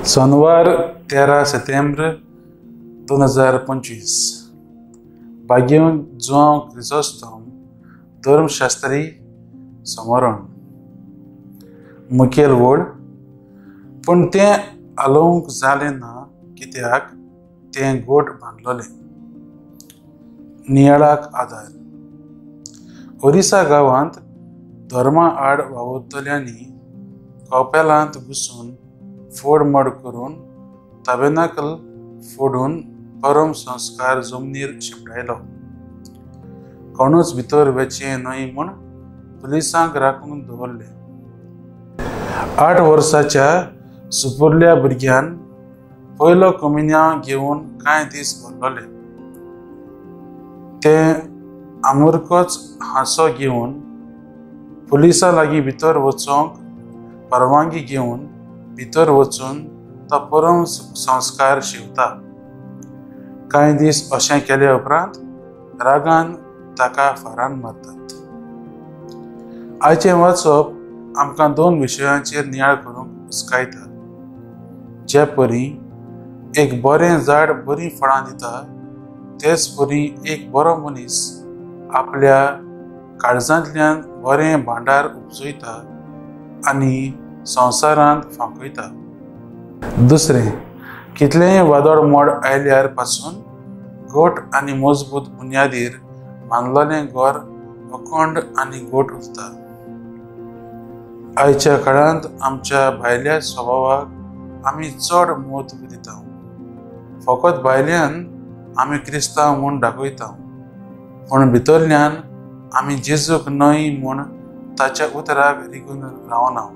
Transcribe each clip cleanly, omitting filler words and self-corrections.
सोनवार 13 सप्टेंबर 2025 बागेवन जुआंव क्रिसोस्तोम धर्मशास्त्री समरण मुखेल वड पूण तें आलोवंक जालें ना कित्याक तें गोट बांदलोलें। नियाळाक आदार ओरिसा गांवांत धर्मा आड वावुरतल्यांनी कपेलांत घुसून फोडमोड करून ताबेनाकल फोडून परम संस्कार जमनीर शिंपडायलो। कोणूच भितर वचचें न्हय म्हूण पुलिसांक राखून दवरले। 8 वर्साच्या सुपुरल्या भुरग्यान पयलो कमिन्यांव घेवन कांय दीस भरलोले। तें आमुरकोच हांसो घेवन पुलिसां लागीं भितर वचूंक परवानगी घेवन भितर वचून तो परम संस्कार शिवता। कांय दीस अशें केले उपरांत रागान ताका फारान मारतात। आयचें वाचप आमकां 2 विशयांचेर नियाळ करूंक उस्कायता। जे परी एक बरें झाड बरीं फळां दिता तेच परी एक बरो मनीस आपल्या काळजांतल्यान बरें भांडार उपजयता आनी संवसारांत फांकयता। दुसरें, कितलेंय वादळ मोड आयल्यार पासून गोट आनी मजबूत बुन्यादीर बांदलोलें घर अखंड आनी गोट उरता। आयच्या काळांत आमच्या भायल्या स्वभावाक आमी चड म्हत्व दिता। फकत भायल्यान आमी क्रिस्तांव म्हूण दाखयता, पूण भितरल्यान आमी जेजूक न्हय म्हूण ताच्या उतराक रिगून रावना।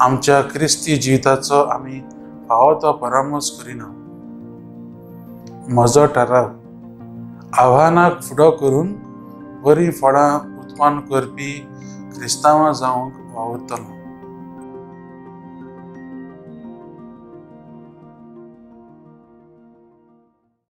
आमच्या क्रिस्ती जिविताचो आमी फावो तो परामर्श करिना। म्हजो ठराव आव्हानाक फुडो करून बरीं फळां उत्पन्न करपी क्रिस्तांवां जावंक वावुरतलो।